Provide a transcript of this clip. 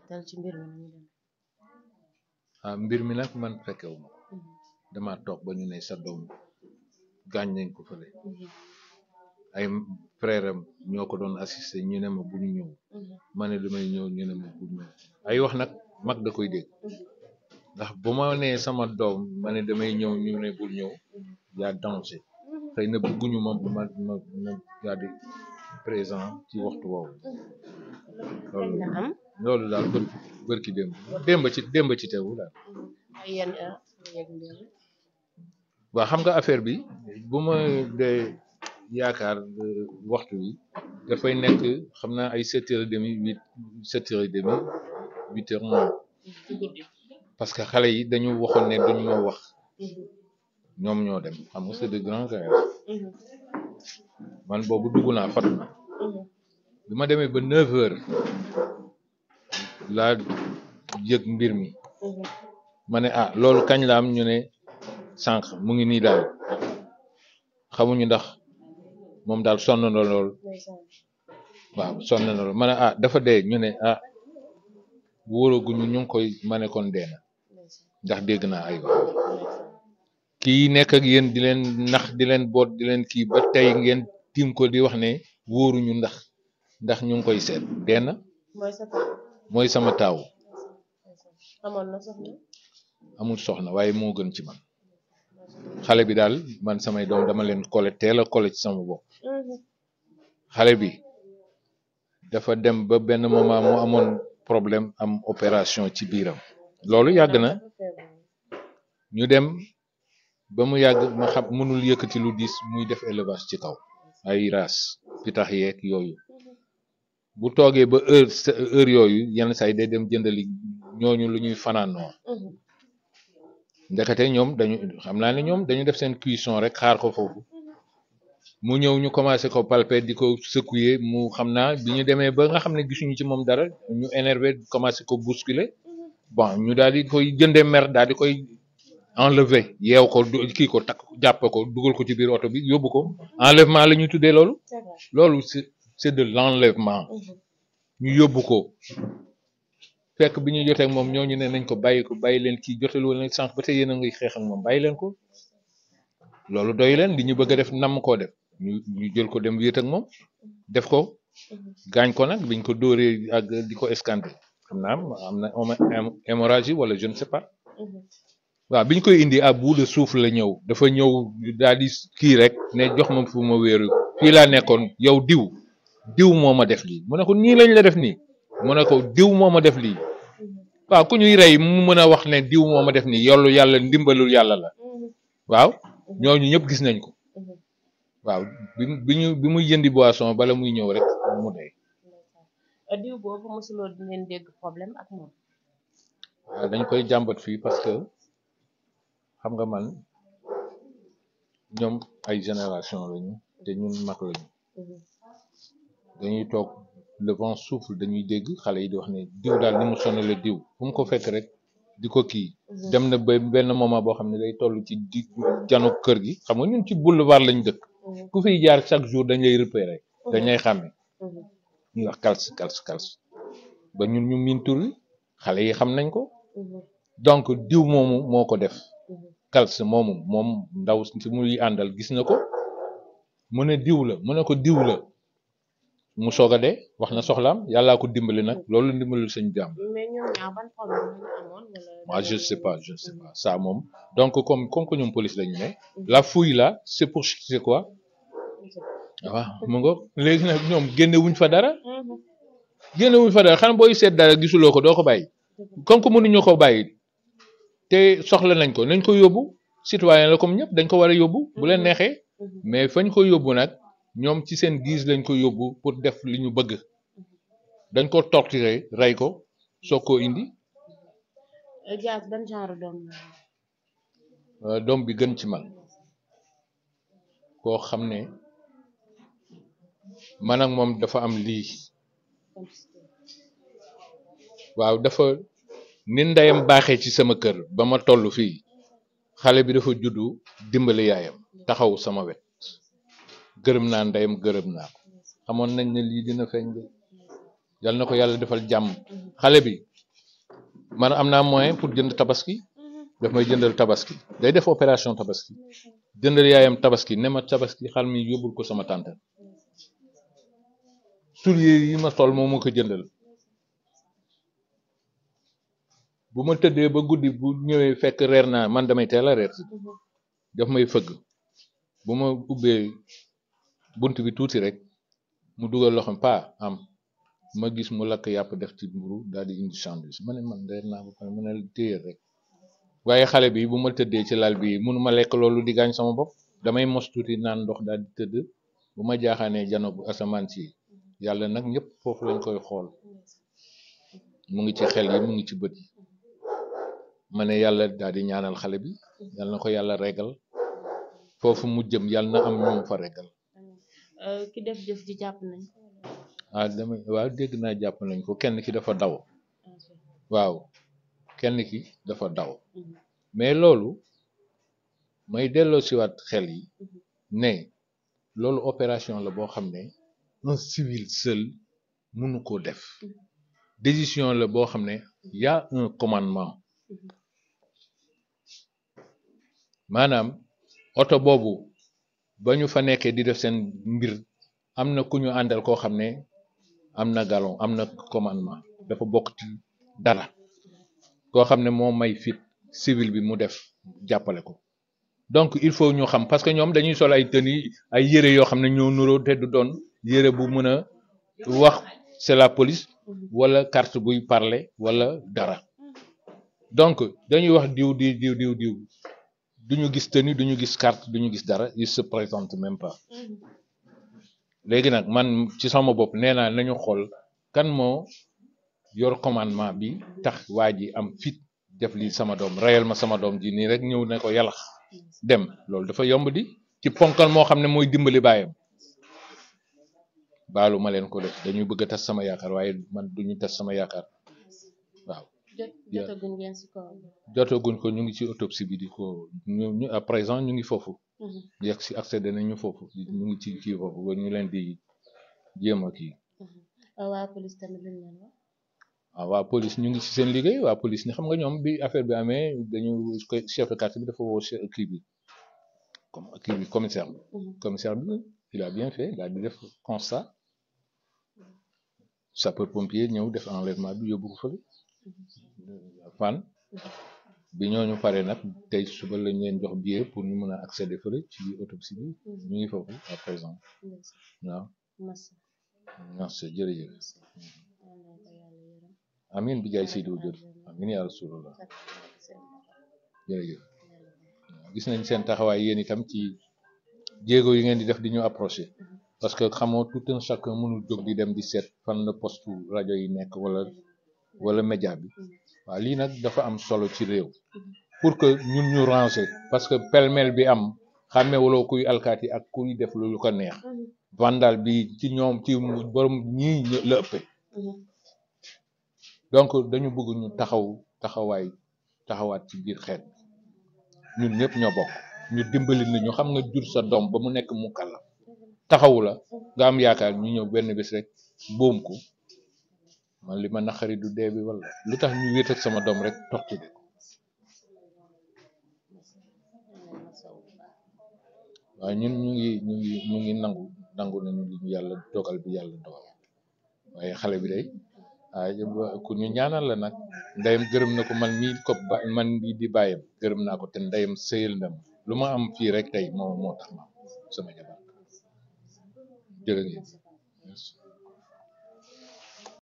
gàttal ci mbir mi nu mu demee. mbir mi nag man fekkewu ma ko dama toog ba ñu ne sa doom gaañ nañ ko fële ay frère am ñoo ko doon assister ñu ne ma bul ñëw ma ne damay ñëw ñu ne ma bul ñëw ay wax nag mag da koy dégg ndax bu ma nee sama doom ma ne damay ñëw ñu ne bul ñëw yaa danger xëy na bëgguñu ma yaa di présent ci waxtu woowu loolu daal bërki démb ci teewu daal waaw xam nga affaire bi bu ma dee yaakaar waxtu wi dafay nekk xam naa ay 7h30 8h parce que xale yi dañu waxoon ne duñ ma wax ñoom ñoo dem xam nga c'est de grands gaillards man boobu dugg naa fatu na bi ma demee ba 9h laa yëg mbir mi ma ne loolu kañ la am ñu ne sànq mu ngi nii daal xamuñu ndax moom daal sonn na lool waaw sonn na lool ma ne dafa dee ñu ne wóoraguñu ñu ngi koy ma ne kon dee na ndax dégg naa ay wax kii nekk ak yéen di leen nax di leen boot di leen kii ba tey ngeen tiim ko di wax ne wóoruñu ndax ñu ngi koy seet dee na mooy sama taaw amul soxna waaye moo gën ci man xale bi daal man samay doom dama leen collé teel a collé ci sama bopp xale bi dafa dem ba benn moment mu amoon problème am opération ci biiram loolu yàgg na ñu dem ba mu yàgg ma xam mënul yëkkati lu diis muy def élevage ci kaw ay race pitax yeeg yooyu bu toogee ba heure yooyu yenn saa yi day dem jëndali ñooñu lu ñuy fanaanoo ndekete ñoom xam naa ne ñoom dañu def seen cuisson rek xaar ko foofu mu ñëw ñu commencé ko palper di ko secouer mu xam naa bi ñu demee ba nga xam ne gisuñu ci moom dara ñu énervé commencé ko bousculer bon ñu daal di koy jëndee mer daal di koy enlever yeew ko kii ko takk jàpp ko dugal ko ci biir oto bi yóbbu ko enlèvement la ñuy tuddee loolu c'est de l'enlèvement ñu yóbbu ko fekk bi ñu jotee ak moom ñooñu ne nañ ko bàyyi leen kii jotalu leen sànq ba tey yéen a ngi xeex ak moom bàyyi leen ko loolu doy leen li ñu bëgg a def namm koo def ñu jël ko dem wéet ak moom def ko gaañ ko nag biñ ko dóoree ak di ko escanté xam naa am na hémorragie wala je ne sais pas waaw biñ koy indi à bout de souffle la ñëw dafa ñëw daal di kii rek ne jox ma fu ma wéeru fii laa nekkoon yow diw moo ma def lii mu ne ko nii lañ la def nii mu ne ko diw moo ma def lii waaw ku ñuy rey mu mën a wax ne diw moo ma def nii yollu yàlla ndimbalul yàlla la waaw ñooñu ñëpp gis nañ ko waaw bi muy jëndi boisson bala muy ñëw rek mu dee. diw boobu mosuloo di leen dégg problème ak moom. waaw dañ koy jàmbat fii parce que xam nga man ñoom ay génération lañu te ñun mag lañu dañuy toog le vent souffle dañuy dégg xale yi di wax ne diw daal ni mu sonale diw fu mu ko fekk rek di ko kii dem na ba benn moment boo xam ne day toll ci di jano kër gi xam nga ñun ci boulevard lañ dëkk ku fiy jaar chaque jour dañ lay repéré dañ lay xàmme ñuy wax kals ba ñun ñu miin tur wi xale yi xam nañ ko donc diw moomu moo ko def kals moom ndaw si muy àndal gis na ko mu ne diw la mu ne ko diw la mu soog a dee wax na soxlaam yàllaa ko dimbali nag loolu dimbalul sëñ jaam. mais ñoom ñaar ban problème lañu amoon wala. moi je sais pas ça moom donc comme que ñoom police lañu ne. la fouille là c'est quoi. waaw mu ngoog léegi nag ñoom génne wuñ fa dara. xanaa booy seet dara gisuloo ko doo ko bàyyi. comme que mënuñu ko bàyyi te soxla nañ ko yóbbu citoyen la comme ñëpp dañ ko war a yóbbu bu leen neexee mais fañ ko yóbbu nag. ñoom ci seen guise lañ ko yóbbu pour def li ñu bëgg dañ ko torturer rey ko soog koo indi. Diaz ban genre doom bi gën ci man koo xam ne man ak moom dafa am lii waaw dafa ni ndeyam baaxee ci sama kër ba ma toll fii xale bi dafa juddu dimbali yaayam taxaw sama wet. gërëm naa ndeyam gërëm naa ko xamoon nañ ne lii dina feeñ de yal na ko yàlla defal jàmm xale bi man am naa moyen pour jënd tabaski daf may jëndal tabaski day def opération tabaski jëndal yaayam tabaski ne ma tabaski xar mi yóbbul ko sama tante soulier yi ma sol moo ma ko jëndal bu ma tëddee ba guddi bu ñëwee fekk reer naa man damay teel a reer si daf may fëgg bu ma ubbee bunt bi tuuti rek mu dugal loxoom am ma gis mu lakk yàpp def ci mburu daal di indi sandwich ma ne man reer naa ba pare ma ne téyel rek waaye xale bi bu ma tëddee ci lal bi mënu ma lekk loolu di gaañ sama bopp damay mos tuuti naan ndox daal di tëdd bu ma jaaxaanee jano bu asamaan si yàlla nag ñëpp foofu lañ koy xool mu ngi ci xel yi mu ngi ci bët yi ma ne yàlla daal di ñaanal xale bi yàlla na ko yàlla regal foofu mu jëm yàlla na am ñu fa regal ki def jëf ji jàpp nañ waaw dégg naa jàpp nañ ko kenn ki dafa daw waaw kenn ki dafa daw mais loolu may delloo siwaat xel yi ne loolu opération la boo xam ne un civil seul mënu ko def décision la boo xam ne y a un commandement maanaam oto boobu ba ñu fa nekkee di def seen mbir am na ku ñu àndal koo xam ne am na galon am na commandement dafa bokk ci dara koo xam ne moo may fit civil bi mu def jàppale ko donc il faut ñu xam parce que ñoom dañuy sol ay tenue ay yére yoo xam ne ñoo nuroo te du doon yére bu mën a wax c'est la police wala carte buy parler wala dara donc dañuy wax diw duñu gis tenue duñu gis carte duñu gis dara il se présente même pas léegi nag man ci sama bopp nee naa nañu xool kan moo yor commandement bi tax waa ji am fit def li sama doom reyal ma sama doom ji nii rek ñëw ne ko yalax dem loolu dafa yomb di ci ponkal moo xam ne mooy dimbali baayam baalu ma leen ko def dañuy bëgg a tas sama yaakaar waaye man duñu tas sama yaakaar waaw jotaguñ ko ñu ngi ci autopsie bi di ko ñu à présent ñu ngi foofu yegg si accédé nañu foofu ñu ngi ci kii foofu ba ñu leen di jéem a kii waa police tamit luñ leen wax waa police ñu ngi ci seen liggéey waa police ni xam nga ñoom bi affaire bi amee dañu chef de quartier bi dafa woo kii bi commissaire bi il a bien fait daal di def constat sapeur pompier ñëw def enlèvement bi yóbbu ko fële fan bi ñooñu pare nag tey suba lañ leen jox billet pour ñu mën a accéder fële ci autopsie bi ñu ngi foofu à présent waaw merci jërëjëf amin bi jaay Seydou Diop amin yaa Rasulullah jërëjëf gis nañ seen taxawaay yéen itam ci jéego yi ngeen di def di ñu approché parce que xamoo tout un chacun mënul jóg di dem di seet fan la poste rajo yi nekk wala média bi waaw lii nag dafa am solo ci réew pour que ñun ñu ranger parce que pêle-mêle bi am xàmmewuloo kuy alkaati ak kuy def lu ko neex vandal bi ci ñoom ci borom ñii la ëppe donc dañu bëgg ñu taxawaat ci biir xeet ñun ñëpp ñoo bokk ñu dimbali ni ñu xam nga jur sa doom ba mu nekk mu kàlla taxawu la nga am yaakaar ñu ñëw benn bés rek boom ko man li ma naqari du dee bi wala lu tax ñu wéet ak sama doom rek toog ci de waaye ñun ñu ngi nangu nañu li ñu yàlla dogal bi yàlla dogal waaye xale bi day ku ñu ñaanal la nag ndeyam gërëm na ko man mii di bàyyam gërëm naa ko te ndeyam sëyal na ma lu ma am fii rek tey moo tax ma sama jabar jërë ngeen